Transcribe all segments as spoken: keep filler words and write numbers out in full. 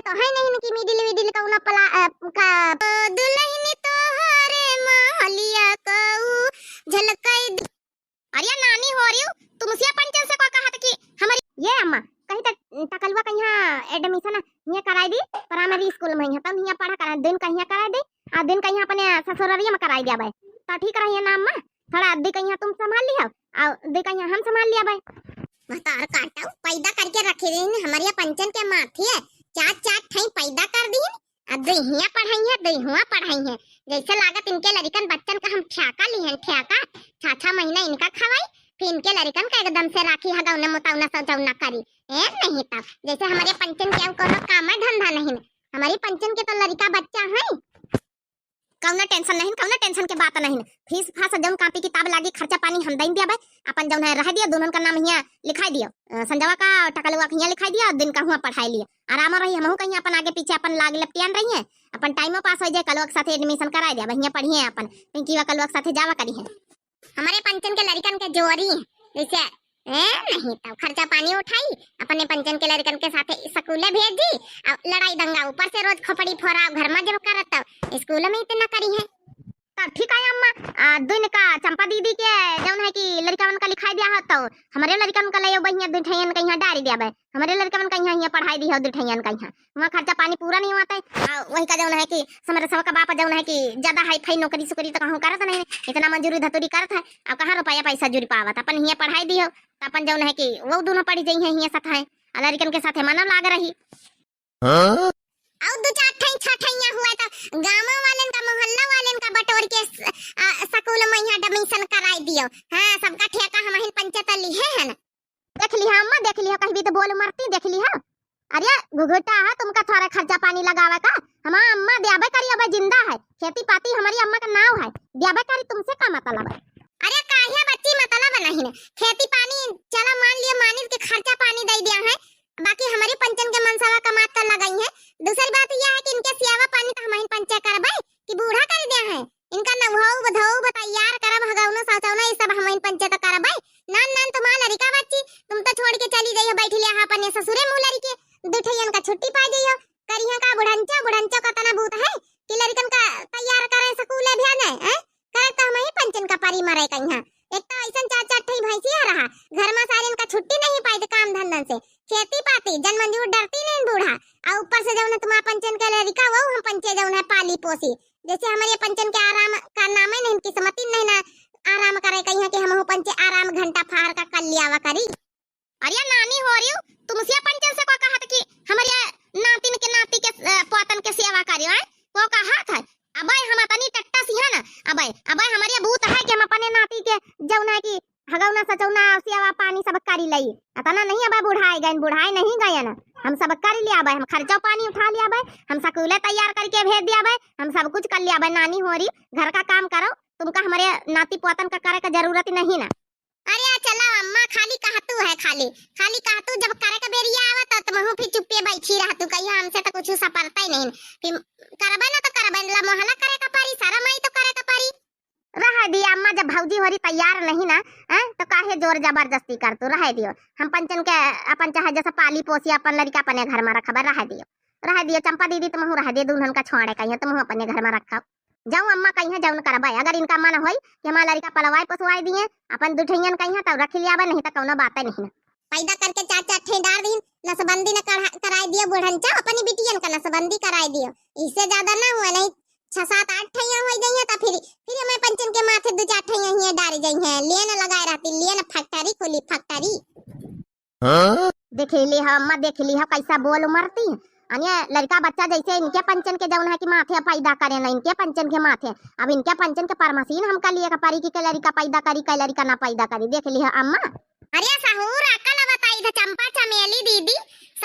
तो है नहीं कि मिडिल विडिल कौनो पला-, अ, का, ओ दुलहिन तोहरे महलिया कऊ झलकई दे। अरे नानी हो रही, तू मुसिया पंचन से को कहत कि हमारी, ये अम्मा, कही त टकलुआ कहिया admission हियाँ कराई दी, primary school में हियाँ, तब हियाँ पढ़ा करा, दिन कहिया कराई दी, आ दिन कहिया अपने ससुररिया में कराई दिया बाय। तो ठीक रही है ना अम्मा, थोड़ा दी कहिया तुम संभाल लिया, आ दी कहिया हम संभाल लिया बाय। भतार काटऊ, पैदा करके रखे रही हमारे पंचन के माथे, चार चार ठाई पैदा कर दी, अब दुई हियाँ पढ़ाई है, दुई हुआँ पढ़ाई है। जैसे लागत इनके लड़िकन बच्चन का हम ठेका लिहन, ठेका। छह छह महीना इनका खवाई, फिर इनके लड़िकन का एकदम से राखी हगौना मुतौना सजौना करी। ए नहीं तब, जैसे हमारे पंचन के अब कोनो काम है धंधा नहीं। हमारी पंचन के तो लड़िका बच्चा है। कौनो tension नहीं, कौनो tension के बात नहीं। फीस फास जौन कापी किताब लागी, खर्चा पानी हम दई दिया बाय। अपन जौन है रह दिया, दोनों का नाम हियाँ लिखाई दियो। अ, संजवा का टकलुआ के हियाँ लिखाई दिया, दिन का हुआँ पढ़ाई लिया। आराम रही, हमहू कहीं अपन आगे पीछे अपन लाग लपटियान रही है, अपन टाइमो पास हो जाए, कलुआ के साथे admission कराई दिया, हियाँ पढ़िए अपन, पिंकीवा कलुआ के साथे जावा करी है। हमारे पंचन के लड़िकन के जोरी, जैसे, ए, नहीं तो खर्चा पानी उठाई, अपने पंचन के लड़िकन के साथे स्कूले भेज दी, और लड़ाई दंगा ऊपर से रोज खोपड़ी फोरा घर में जब करत तो स्कूल में इतना करी है। तब ठीक है अम्मा, आ, दुइन का चंपा दीदी के जौन है कि लड़िकवन का लिखाई दिया हो, तो हमारे लड़िकवन का ले बहिया दुठैयन का यहाँ डारी दिया बे, हमारे लड़िकवन का यहाँ, यहाँ पढ़ाई दी हो दुठैयन का यहाँ, वहाँ खर्चा पानी पूरा नहीं होता है। आ, वही का जौन है कि समरे सबका बाप जौन है कि ज्यादा हाई फाई नौकरी सुकरी तो कहूँ करत नहीं, इतना मजूरी धतूरी करत है, अब कहाँ रुपया पैसा जुरी पावत, अपन हियाँ पढ़ाई दी हो, तो अपन जौन है कि वो दोनों पढ़ी जाई है हियाँ साथ है, आ लड़िकन के साथे मनो लाग रही। हाँ? और दो चार ठाई छह ठैया हुआ तो गाँव वालेन का, मोहल्ला वालेन का बटोर के स-, आ, स्कूल में यहाँ admission कराई दियो। हाँ, सबका ठेका हम हिन पंचे त लिहे है ना। देख लिहा अम्मा, देख लिहा, कहीं भी तो बोल मरती, देख लिहा। अरे घुघुटा है, तुमका थोड़ा खर्चा पानी लगावे का? हमार अम्मा द्याबे करी, अबे जिंदा है, खेती पाती हमारी अम्मा का नाव है, द्याबे करी, तुमसे का मतलब है? अरे काहे बच्ची मतलब नहीं ने, खेती पानी चला मान लियो मानित के खर्चा पानी दे दिया है, बाकी हमारे पंचन के मनसवा कमात कर लगाई है। दूसरी बात यह है कि इनके सियावा पानी तो हम ही पंचे करबे कि बूढ़ा कर दिया है। इनका नवहौ बधौ तैयार करब, हगौनो सचौनो ये सब हम ही पंचे तो करबे। नान नान तुम्हार लड़िका बच्ची, तुम तो छोड़ के चली गई हो, बैठ लिया है अपने ससुरे मुँह लड़िके, दुठैयन का छुट्टी पा गई हो, करिया का बुढ़ंचो, बुढ़ंचो का तना भूत है कि लड़िकन का तैयार करे स्कूले भेजे, हैं? करे तो हम ही पंचन का परी मरे कहिया। एक तो ऐसन चार चार ठई भैंसिया रहा, घर में सारिन का छुट्टी नहीं पाई काम धंधन से, खेती पाती, जन मंजूर डरती नहीं बूढ़ा, और ऊपर से जौन है तुम्हार पंचन के लड़िका वो हम पंचे जौन है पाली पोसी, जैसे हमारे पंचन के आराम का नामे नहीं, किस्मती नहीं ना आराम करे कहिया कि हम पंचे आराम घंटा फार का कर लियावा करी। अरे नानी हो रही, तुमसे पंचन से को कहत कि हमारे नातिन के नाती के, अ, पोतन के सेवा करियो, हैं? को कहत है? अबे हम अपनी टट्टा सी है ना, अबे, अबे हमारे भूत है कि हम अपने नाती के जौन है कि हगौना सचौना सेवा पानी सब करी लई। अतना नहीं अबे बुढ़ाए गए, बुढ़ाए नहीं गए ना। हम सब कर लिया अबे, हम खर्चो पानी उठा लिया अबे, हम स्कूले तैयार करके भेज दिया अबे, हम सब कुछ कर लिया अबे। नानी हो रही, घर का काम करो, तुमका हमारे नाती पोतन का करे का जरूरत नहीं ना। अरे आ चला अम्मा, खाली कहतू है, खाली, खाली कहतू, जब करे के बेरिया आवा त तुमहू फिर चुप्पे बैठी रहतू, कहिया हमसे तो कुछ सपरता ही नहीं, फिर करबे ना तो करबे, लमोहला करे के परी, शरम आई तो करे के परी। रह दिया अम्मा, जब भौजी होरी तैयार नहीं ना, हैं, तो काहे जोर जबरदस्ती करतू, रह दियो। हम पंचन के अपन चाहे जैसे पाली पोसी अपन लड़िका अपने घर में रखबे, रह दियो, रह दियो। चंपा दीदी तुमहू रह दियो, दुल्हन का छोड़े कहियो, तुमहू अपने घर में रखो। जौन अम्मा कहिया जौन करबे, अगर इनका मन होई कि हमार लड़िका पलवाए पोसवाए दिए, अपन दुठैयन कहिया तब रख लियाबे, नहीं तो कौनो बात नहीं ना। पैदा करके चार चार ठे डार दिन नसबंदी न करा-, कराए दियो बुढ़ंचा, अपनी बिटियन का नसबंदी कराए दियो, इससे ज्यादा ना हुआ, नहीं छह सात आठ ठैया हो जाइए तो फिर, फिर हमें पंचन के माथे दो चार ठैया ही डारी जाइए, लेन लगाए रहती, लेन फैक्ट्री खुली, फैक्ट्री। हाँ? देख ली हो अम्मा, देख ली हो कैसा बोल मरती। अने लड़िका बच्चा जैसे इनके पंचन के जौन है कि माथे पैदा करे ना, इनके पंचन के माथे। अब इनके पंचन के परमसीन हमका लिए का परी कि के लड़िका पैदा करी, के लड़िका ना पैदा करी। देख ली हो अम्मा। अरे सहूर अकल बताई थे चंपा चमेली दीदी,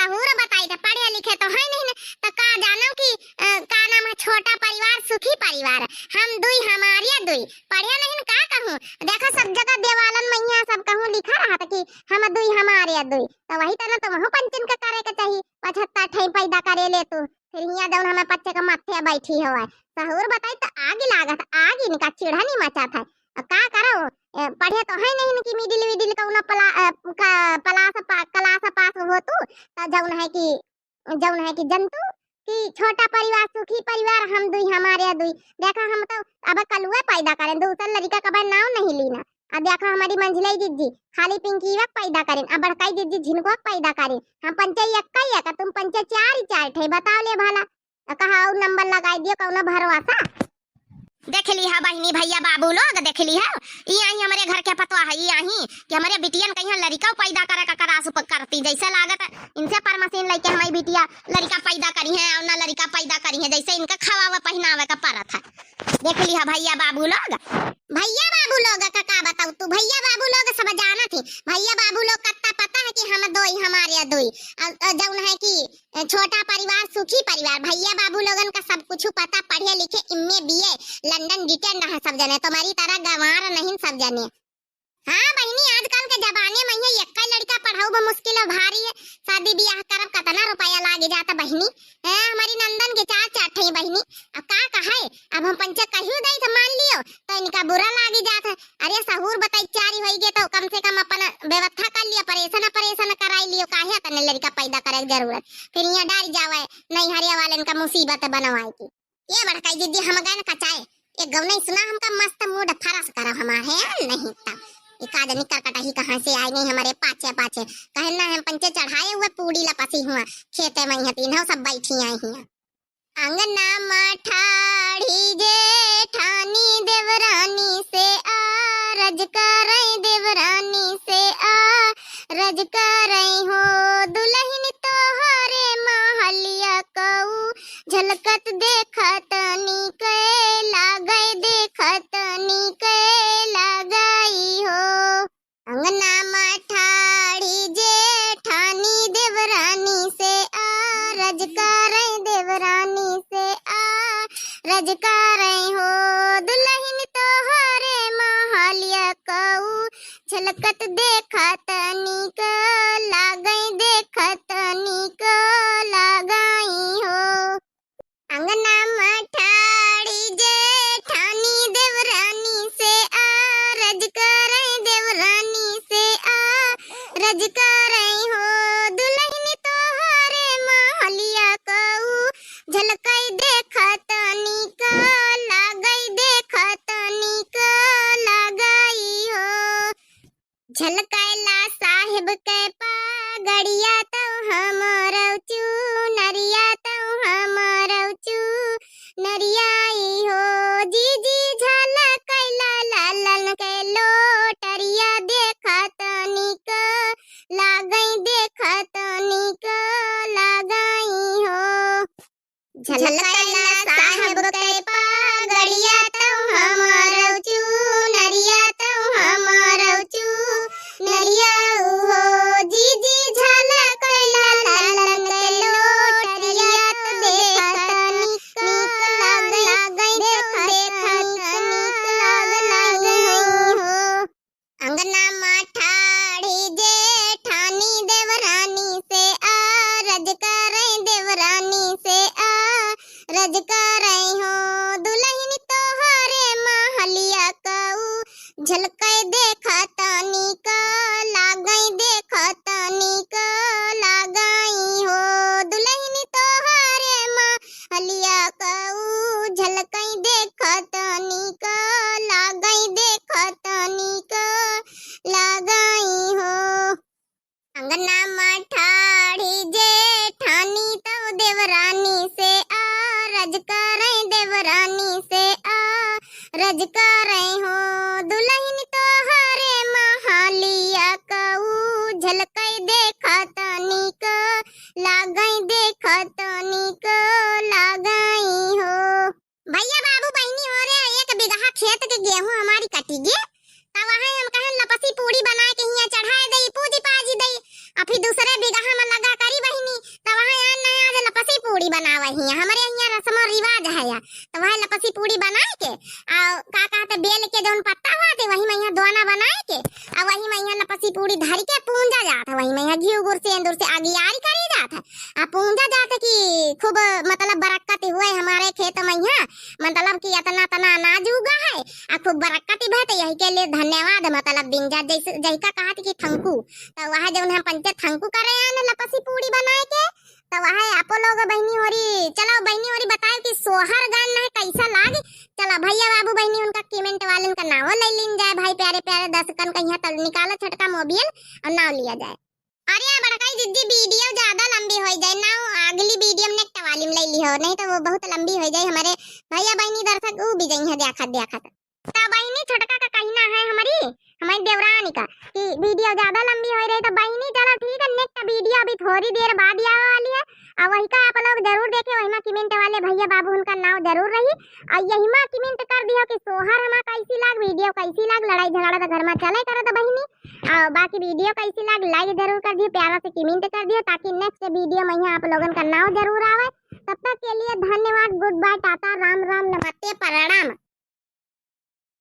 सहूर बताई थे, पढ़े लिखे तो है नहीं ना, तो का जानो कि, अ, का नाम है, छोटा परिवार सुखी परिवार, हम दुई हमारे दुई, पढ़े नहीं ना, का कहूँ, देखो सब जगह देवालन मैया सब कहूँ लिखा रहा था कि हम दुई हमारे दुई, तो वही तरह तुमहू पंचन का करे के चाही। पचहत्तर ठई पैदा करे ले तू, फिर हियाँ जौन हमें पच्चे का माथे बैठी हवा। सहूर बताई तो आग लागत, आग इनका चिढ़नी मचा था। अब का करो, ए, पढ़े तो है नहीं कि मिडिल विडिल कौनो पला-, अ, का, पलास पा-, क्लास पास हो तू, तो जौन है कि, जौन है कि जंतु कि छोटा परिवार सुखी परिवार, हम दुई हमारे दुई। देखा हम तो अब कलुए पैदा करेन, दूसर लड़िका कबे नाव नहीं लीना। अब देखा हमारी मंझिलई जिज्जी खाली पिंकीवा पैदा करेन, अब बड़काई जिज्जी झिनकुआ पैदा करेन। हम पंचे एक्का ही है का, तुम पंचे चार ही चार ठे, बताओ ले भला। तो कहा और नंबर लगाई दियो कौनो भरोसा। देख लिहा बहिनी, भैया बाबू लोग, देख लिहा, ई आही हमरे घर के पतवा है, ई आही कि हमरे बिटियन कहिया लड़िका पैदा करे का करास उप-, करती, जैसे लागत इनसे पर मशीन लेके हमारी बिटिया लड़िका पैदा करी है और ना लड़िका पैदा करी है, जैसे इनका खवावे पहिनावे का परत है। देख लिहा भैया बाबू लोग, भैया बाबू लोग का, का बताऊ तू, भैया बाबू लोग सब जानत ही, भैया बाबू लोग कत्ता पता है कि हम दोई हमारे दोई, अ, अ, जौन है कि छोटा परिवार सुखी परिवार। भैया बाबू लोगन का सब कुछ पता, पढ़े लिखे, एमए बीए, लंदन डिटेंड है सब जने, तुम्हारी तरह गंवार नहीं सब जने। हाँ बहिनी, आजकल के जमाने में ये एक्का लड़िका पढ़ाऊ बहुत मुश्किल है, भारी है। शादी ब्याह करब कतना रुपया लाग जाता बहिनी। हैं, हमारी नंदन के चार चार ठे बहिनी। अब का कहे, अब हम पंचे कहियो दई तो मान लियो तो इनका बुरा लाग जात है। अरे सहूर बताई चारी होई गे तो कम से कम अपन व्यवस्था कर लियो, ऑपरेशन ऑपरेशन कराई लियो, काहे तने लड़िका पैदा करे के जरूरत, फिर यहाँ डर जावे नैहरिया वाले इनका मुसीबत बनवाए की। ये बड़काई दीदी हम गए न कचाए, एक गौनई सुना हमका मस्त मूड फरस करो हमारे, नहीं तो ये का जनी करकटही कहाँ से आई नहीं हमारे पाछे पाछे, कहे ना हम पंचे चढ़ाए हुए पूड़ी लपसी हुआ खेते में यहाँ तीनों सब बैठी आई हैं। अंगना मा ठाढ़ी जेठानी देवरानी से आरज करै, देवरानी से आरज करै हो। दुलहिन तोहरे महलिया कऊ झलकत देखत नीक लागै, देखत नीक लागै हो। अंगना मा ठाढ़ी जेठानी देवरानी से आरज करै, देवरानी से आरज करै हो। दुलहिन तोहरे महलिया कऊ झलकत देखत नीक लागै, देखत नीक लागै हो। अंगना मा ठाढ़ी जेठानी देवरानी से आरज करै, देवरानी से आरज करै हो। दुलहिन तोहरे महलिया कऊ झलकै देखत नीक लागै, देखत नीक लागै हो। झलकैला साहेब के पागड़िया तौ हमरौ चुनरिया, तौ हमरौ चुनरिया ई हो। जीजी झलकैला लालन के लोटरिया देखत नीक लागै, देखत नीक लागै हो। झलकैला साहेब के पागड़िया तौ हमरौ चुनरिया, तौ हमरौ चुनरिया हो। जीजी झलकैला लालन के लोटरिया तौ देखत नीक लागै, देखत नीक लागै हो। अंगना मा ठाढ़ी जेठानी देवरानी से आरज करै, देवरानी से आरज करै हो। दुलहिन तोहरे महलिया कऊ झलकै देखत नीक लागै, देखत नीक लागै हो। दुलहिन तोहरे मा हलिया कऊ झलकै देखत नीक लागै, देखत नीक लागै हो। अंगना मा ठाढ़ी जेठानी तौ देवरानी से आरज करै, देवरानी से आरज करै हो। दुलहिन तोहरे महलिया कऊ झलकै देखत नीक लागै, देखत नीक लागै हो। भैया बाबू बहिनी हो रे, एक बिगहा खेत के गेहूं हमारी कटी गे, त वहाँ हम कहन लपसी पूड़ी बनाए के हियाँ चढ़ाए दई, पूजी पाजी दई। आ फिर दूसरे बिगहा में लगा करी बहिनी, त वहाँ यान नहीं आज लपसी पूड़ी बनावे हियाँ। हमरे हियाँ रस्मो रिवाज है या, त वह लपसी पूड़ी बनाए के, आ का कहते बेल के जौन पत्ता हुआ थे, वही में यहाँ दोना बनाए के, आ वही में यहाँ लपसी पूड़ी धर के पूंजा जात है, वही में यहाँ घी गुड़ सेंदूर से अगियारी करी जात है। आ पूंजा जात कि खूब मतलब बरक्कत हुए हमारे खेत में यहाँ, मतलब कि अतना तना अनाज उगा है, आ खूब बरक्कत भए, त यही के लिए धन्यवाद मतलब दिन जा। जैसे जैका कहत कि थैंक यू, त वह जौन हम पंचे थैंक यू करे आन लपसी पूड़ी बनाए के, तो वह आपो लोग बहिनी होरी, चलो बहिनी होरी बताओ कि सोहर गान ना कैसा लाग। चलो भैया बाबू बहिनी उनका comment वाले उनका नावो ले लीन जाए भाई, प्यारे प्यारे दर्शकन का यहाँ तल निकालो छोटका mobile और नाव लिया जाए। अरे बड़काई दीदी video ज्यादा लंबी हो जाए ना, अगली video में next वाली में ले लियो, नहीं तो वो बहुत लंबी हो जाए, हमारे भैया बहिनी दर्शक ऊ भी जइहे देखत देखत। तो बहिनी छोटका का कहना है हमारी, हमारी देवरानी का कि video ज्यादा लंबी हो रही, तो बहिनी चलो ठीक है, next video अभी थोड़ी देर बाद ही आवे वाली है। और वही का आप लोग जरूर देखे, वही में comment वाले भैया बाबू उनका नाव जरूर रही। और यही में comment कर दियो कि सोहर हमा कैसी लाग, video कैसी लाग, लड़ाई झगड़ा तो घर में चले करे तो बहिनी। और बाकी video कैसी लाग, like जरूर कर दियो, प्यारा से comment कर दियो, ताकि next video में यहाँ आप लोगन का नाव जरूर आवे। तब तक के लिए धन्यवाद, good bye, टाटा, राम राम, नमस्ते, प्रणाम।